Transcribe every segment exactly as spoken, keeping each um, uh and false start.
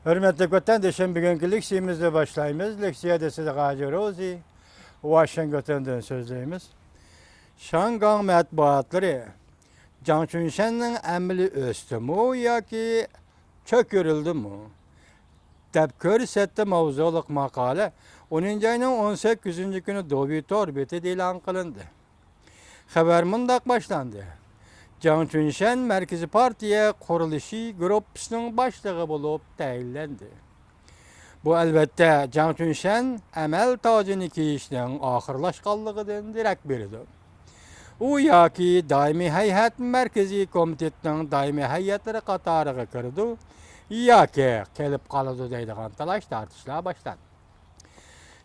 ھۆرمەتلىك ۋەتەندىشىم، بۈگۈنكى لېكسىيەمىزنى باشلايمىز. لېكسىيەدە سىزگە ھاجى روزى ۋاشىنگتوندىن سۆزلەيمىز. شياڭگاڭ مەتبۇئاتلىرى جاڭ چۈنشەننىڭ ئەمىلى ئۆستىمۇ ياكى چۆكۈرۈلدىمۇ دەپ كۆرسەتتى ماۋزۇلۇق ماقالە ئونىنچى ئاينىڭ ئون سەككىزىنچى كۈنى دوۋى تور بېتىدە ئېلان قىلىندى. خەۋەر مۇنداق باشلاندى: جاڭ چۈنشەن مەركىزىي پارتىيە قۇرۇلۇشى گۇرۇپپىسىنىڭ باشلىقى بولۇپ تەيىنلەندى. بۇ، ئەلۋەتتە، جاڭ چۈنشەن ئەمەل تاجىنى كىيىشنىڭ ئاخىرلاشقانلىقىدىن دېرەك بېرىدۇ. ئۇ ياكى دائىمىي ھەيئەت مەركىزىي كومىتېتنىڭ دائىمىي ھەيئەتلىرى قاتارىغا كىرىدۇ، ياكى قېلىپ قالىدۇ دەيدىغان تالاش-تارتىشلار باشلاندى.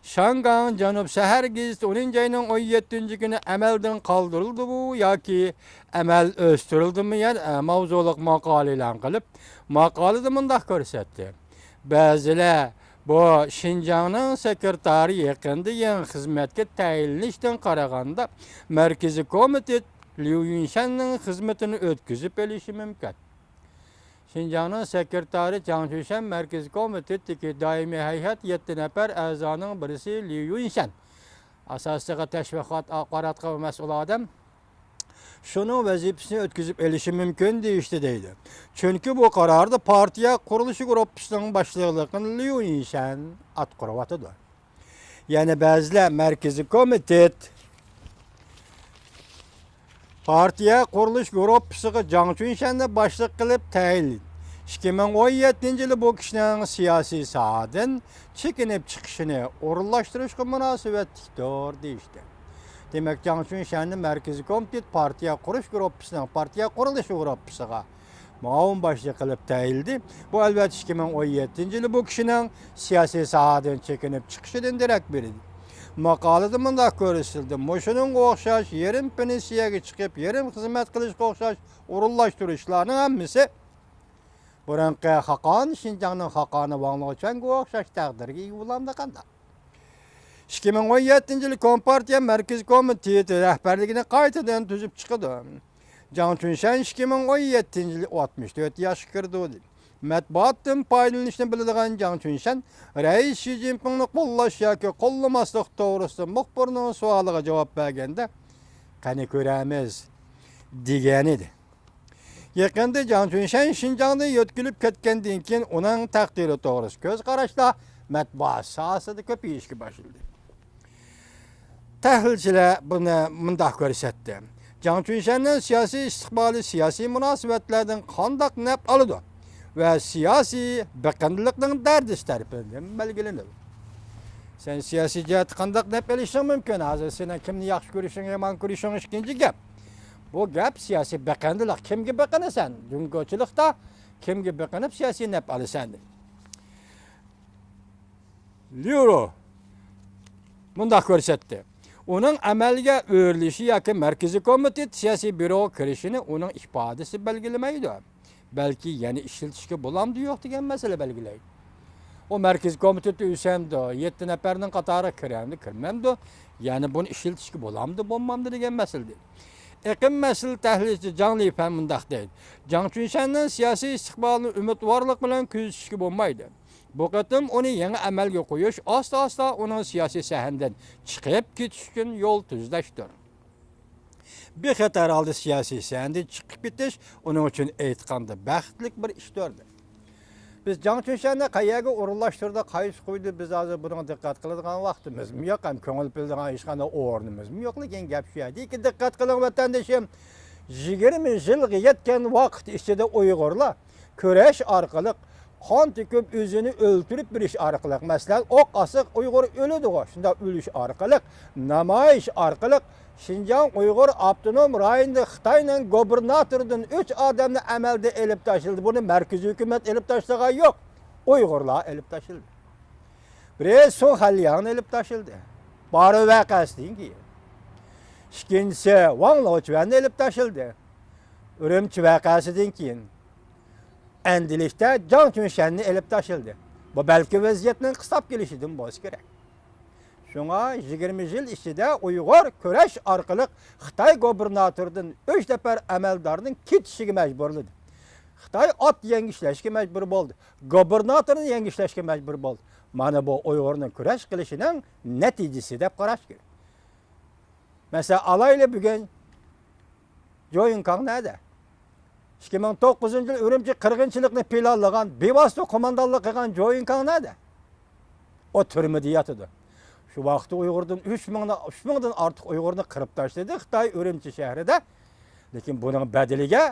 شياڭگاڭ جەنۇب سەھەر گېزىتى ئونىنچى ئاينىڭ ئون يەتتىنچى كۈنى ئەمەلدىن قالدۇرۇلدىمۇ ياكى ئەمەل ئۆستۈرۈلدىمۇ يەنە ماۋزۇلۇق ماقالە ئېلان قىلىپ، ماقالىدە مۇنداق كۆرسەتتى: بەزىلەر بۇ شىنجاڭنىڭ سېكرېتارى يېقىندا يېڭى خىزمەتكە تەيىنلىنىشتىن قارىغاندا، مەركىزىي كومىتېت ليۇ يۈنشەننىڭ خىزمىتىنى ئۆتكۈزۈپ ئېلىشى مۇمكىن. شىنجاڭنىڭ سېكرېتارى جاڭ چۈنشەن مەركىزىي كومىتېتتىكى دائىمىي ھەيئەت يەتتە نەپەر ئەزانىڭ بىرسى ليۇ يۈنشەن. ئاساسلىقى تەشۋىقات ئاخباراتقا مەسئۇل ئادەم. شۇنىڭ ۋەزىپىسىنى ئۆتكۈزۈپ ئېلىشى مۇمكىن دېيىشتى دەيدۇ. چۈنكى بۇ قاراردا پارتىيە قۇرۇلۇشى گۇرۇپپىسىنىڭ باشلىقلىقىنى ليۇ يۈنشەن ئاتقۇرۇۋاتىدۇ. يەنە بەزىلەر مەركىزىي كومىتېت پارتىيە قۇرۇلۇش گۇرۇپپىسىغا جاڭ چۈنشەننى باشلىق قىلىپ تەيىنلىدى. ئىككى مىڭ ئون يەتتىنچى يىلى بۇ كىشىنىڭ سىياسىي ساھەدىن چېكىنىپ چىقىشىنى ئورۇنلاشتۇرۇشقا مۇناسىۋەتلىكتۇر، دېيىشتى. دېمەك، جاڭ چۈنشەننى مەركىزىي كومىتېت پارتىيە قۇرۇش گۇرۇپپىسىنىڭ پارتىيە قۇرۇلۇشى گۇرۇپپىسىغا مۇئاۋىن باشلىق قىلىپ تەيىنلىدى. بۇ، ئەلۋەتتە، ئىككى مىڭ ئون يەتتىنچى يىلى بۇ كىشىنىڭ سىياسىي ساھەدىن چېكىنىپ چىقىشىدىن دېرەك بېرىدۇ. ماقالىدە مۇنداق كۆرسىتىلدى: مۇشۇنىڭغا ئوخشاش يېرىم پېنسىيەگە چىقىپ، يېرىم خىزمەت قىلىشقا ئوخشاش ئورۇنلاشتۇرۇشلارنىڭ ھەممىسى بۇرۇنقى خاقان، شىنجاڭنىڭ خاقانى ۋاڭ لېچۈەنگە ئوخشاش تەقدىرگە ئىگە بولامدۇ قانداق؟ ئىككى مىڭ ئون يەتتىنچى يىلى كومپارتىيە مەركىزىي كومىتېتى رەھبەرلىكىنى قايتىدىن تۈزۈپ چىقىدۇ. جاڭ چۈنشەن ئىككى مىڭ ئون يەتتىنچى يىلى ئاتمىش تۆت ياشقا كىردى. مەتبۇئاتتىن پايدىلىنىشنى بىلىدىغان جاڭ چۈنشەن رەئىس شى جىنپىڭنى قوللاش ياكى قوللىماسلىق توغرىسىدا مۇخبىرنىڭ سوئالىغا جاۋاب بەرگەندە، قېنى كۆرەرمىز، دېگەنىدى. يېقىندا جاڭ چۈنشەن شىنجاڭدىن يۆتكىلىپ كەتكەندىن كېيىن، ئۇنىڭ تەقدىرى توغرىسىدا كۆز قاراشلار مەتبۇئات ساھەسىدە كۆپىيىشكە باشلىدى. تەھلىلچىلەر بۇنى مۇنداق كۆرسەتتى: جاڭ چۈنشەننىڭ سىياسىي ئىستىقبالى سىياسىي مۇناسىۋەتلەردىن قانداق نەپ ئالىدۇ ۋە سىياسىي بېقىندىلىقنىڭ دەردىسى تەرىپىدىن بەلگىلىنىدۇ. سەن سىياسىي جەھەتتە قانداق نەپ ئېلىشىڭ مۇمكىن؟ ھازىر سېنىڭ كىمنى ياخشى كۆرۈشۈڭ، يامان كۆرۈشۈڭ ئىككىنچى گەپ. بۇ گەپ سىياسىي بېقىندىلىق. كىمگە بېقىنىسەن؟ جۇڭگوچىلىقتا كىمگە بېقىنىپ سىياسىي نەپ ئالىسەن؟ ليۇرو مۇنداق كۆرسەتتى: ئۇنىڭ ئەمەلگە ئۆرۈلۈشى ياكى مەركىزىي كومىتېت سىياسىي بيۇروغا كىرىشىنى ئۇنىڭ ئىپادىسى بەلگىلىمەيدۇ، بەلكى يەنە ئىشلىتىشكە بولامدۇ يوق دېگەن مەسىلە بەلگىلەيدۇ. ئۇ مەركىزىي كومىتېتتا ئۆسەمدۇ، يەتتە نەپەرنىڭ قاتارىغا كىرەمدۇ، كىرمەمدۇ، يەنە بۇنى ئىشلىتىشكە بولامدۇ، بولمامدۇ دېگەن مەسىلىدە. ئېقىم مەسىلە تەھلىلچى جاڭ لىفەن مۇنداق دەيدۇ: جاڭ چۈنشەننىڭ سىياسىي ئىستىقبالىنى ئۈمىدۋارلىق بىلەن كۆزىتىشكە بولمايدۇ. بۇ قېتىم ئۇنى يېڭى ئەمەلگە قويۇش ئاستا-ئاستا ئۇنىڭ سىياسىي سەھنىدىن چىقىپ كېتىش ئۈچۈن يول تۈزلەشتۇر. بىخەتەر ھالدا سىياسىي سەھنىدىن چىقىپ كېتىش ئۇنىڭ ئۈچۈن ئېيتقاندا بەختلىك بىر ئىشتۇر. بىز جاڭ چۈنشەننى قەيەرگە ئورۇنلاشتۇردى، قايسى قويدى، بىز ھازىر بۇنىڭغا دىققەت قىلىدىغان ۋاقتىمىزمۇ يوق، ھەم كۆڭۈل بۆلىدىغان ھېچقانداق ئورنىمىزمۇ يوق. لېكىن گەپ شۇ يەردىكى، دىققەت قىلىڭ ۋەتەندىشىم، يىگىرمە يىلغا يەتكەن ۋاقىت ئىچىدە ئۇيغۇرلار كۈرەش ئارقىلىق، قان تۆكۈپ، ئۆزىنى ئۆلتۈرۈپ بېرىش ئارقىلىق، مەسىلەن، ئوق ئاتساق ئۇيغۇر ئۆلىدىغۇ، شۇنداق ئۆلۈش ئارقىلىق، نامايىش ئارقىلىق شىنجاڭ ئۇيغۇر ئاپتونوم رايونىدا خىتاينىڭ گوبىرناتورىدىن ئۈچ ئادەمنى ئەمەلدىن ئېلىپ تاشلىدى. بۇنى مەركىزىي ھۆكۈمەت ئېلىپ تاشلىغان يوق، ئۇيغۇرلار ئېلىپ تاشلىدى. بىرى سۇ خەنلياڭنى ئېلىپ تاشلىدى، بارو ۋەقەسىدىن كېيىن. ئىككىنچىسى ۋاڭ لېچۈەننى ئېلىپ تاشلىدى، ئۈرۈمچى ۋەقەسىدىن كېيىن. ئەمدىلىكتە جاڭ چۈنشەننى ئېلىپ تاشلىدى. بۇ بەلكى ۋەزىيەتنىڭ قىستاپ كېلىشىدىن بولسا كېرەك. شۇڭا يىگىرمە يىل ئىچىدە ئۇيغۇر كۈرەش ئارقىلىق خىتاي گوبىرناتورىدىن ئۈچ نەپەر ئەمەلدارنىڭ كېتىشىگە مەجبۇرلىدى. خىتاي ئات يەڭگۈشلەشكە مەجبۇر بولدى. گۇبېرناتورنى يەڭگۈشلەشكە مەجبۇر بولدى. مانا بۇ ئۇيغۇرنىڭ كۈرەش قىلىشىنىڭ نەتىجىسى دەپ قاراش كېرەك. مەسىلەن، ئالايلى بۈگۈن جويىنكاڭ نەدە؟ ئىككى مىڭ توققۇزىنچى يىل ئۈرۈمچى قىرغىنچىلىقنى پىلانلىغان، بىۋاسىتە قوماندانلىق قىلغان جويىنكاڭ نەدە؟ ئۇ تۈرمىدە ياتىدۇ. شۇ ۋاقىتتا ئۇيغۇردىن ئۈچ مىڭدىن، ئۈچ مىڭدىن ئارتۇق ئۇيغۇرنى قىرىپ تاشلىدى خىتاي ئۈرۈمچى شەھىرىدە. لېكىن بۇنىڭ بەدىلىگە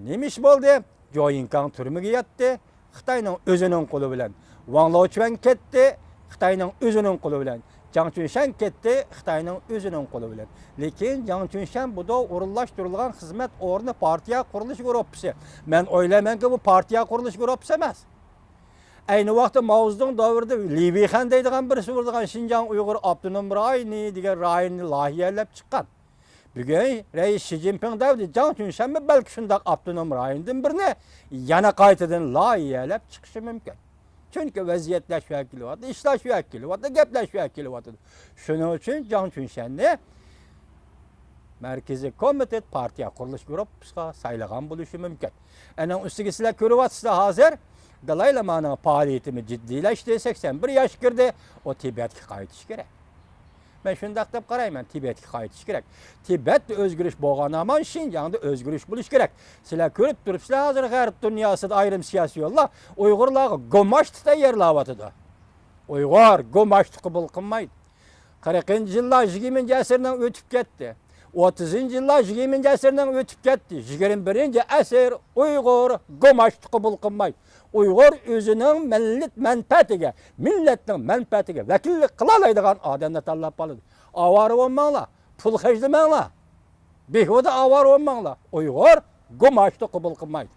نېمە ئىش بولدى؟ جويىنكاڭ تۈرمىگە ياتتى. خىتاينىڭ ئۆزىنىڭ قولى بىلەن. ۋاڭ لېچۈەن كەتتى. خىتاينىڭ ئۆزىنىڭ قولى بىلەن. جاڭ چۈنشەن كەتتى. خىتاينىڭ ئۆزىنىڭ قولى بىلەن. لېكىن جاڭ چۈنشەن بۇدا ئورۇنلاشتۇرۇلغان خىزمەت ئورنى پارتىيە قۇرۇلۇش گۇرۇپپىسى. مەن ئويلايمەنكى، بۇ پارتىيە قۇرۇلۇش گۇرۇپپىسى ئەمەس. ئەينى ۋاقىتتا ماۋزېدۇڭ دەۋرىدە لى ۋېيخەن دەيدىغان بىرسى بولىدىغان شىنجاڭ ئۇيغۇر ئاپتونوم رايونى دېگەن رايوننى لايىھەلەپ چىققان. بۈگۈن رەئىس شى جىنپىڭ دەۋرىدە جاڭ چۈنشەنمۇ بەلكى شۇنداق ئاپتونوم رايوندىن بىرنى يەنە قايتىدىن لايىھەلەپ چىقىشى مۇمكىن. چۈنكى ۋەزىيەتلەر شۇ يەرگە كېلىۋاتىدۇ، ئىشلار شۇ يەرگە كېلىۋاتىدۇ، گەپلەر شۇ يەرگە كېلىۋاتىدۇ. شۇنىڭ ئۈچۈن جاڭ چۈنشەننى مەركىزىي كومىتېت پارتىيە قۇرۇلۇش گۇرۇپپىسىغا سايلىغان بولۇشى مۇمكىن. ئەنىڭ ئۈستىگە سىلەر كۆرۈۋاتىسىلەر ھازىر دالاي لامانىڭ پائالىيىتىمۇ جىددىيلەشتى، سەكسەن بىر ياشقا كىردى، ئۇ تىبەتكە قايتىشى كېرەك. مەن شۇنداق دەپ قارايمەن، تىبەتكە قايتىش كېرەك. تىبەتتە ئۆزگىرىش بولغان ھامان شىنجاڭدا ئۆزگىرىش بولۇش كېرەك. سىلەر كۆرۈپ تۇرۇپسىلەر، ھازىر غەرب دۇنياسىدا ئايرىم سىياسىي يوللار ئۇيغۇرلارغا گۇماشتۇ تەييارلاۋاتىدۇ. ئۇيغۇر گۇماشتۇ قوبۇل قىلمايدۇ. قىرىقىنچى يىللار يىگىرمىنچى ئەسىرنىڭ ئۆتۈپ كەتتى. ئوتتۇزىنچى يىللار يىگىرمىنچى ئەسىرنىڭ ئۆتۈپ كەتتى. يىگىرمە بىرىنچى ئەسىر ئۇيغۇر گۇماشتۇ قوبۇل قىلمايدۇ. ئۇيغۇر ئۆزىنىڭ مىللەت مەنپەئەتىگە، مىللەتنىڭ مەنپەئەتىگە ۋەكىللىك قىلالايدىغان ئادەمنى تاللاپ ئالىدۇ. ئاۋارە بولماڭلار، پۇل خەجلىمەڭلار، بىھۇدە ئاۋارە بولماڭلار. ئۇيغۇر گۇماشتۇ قوبۇل قىلمايدۇ.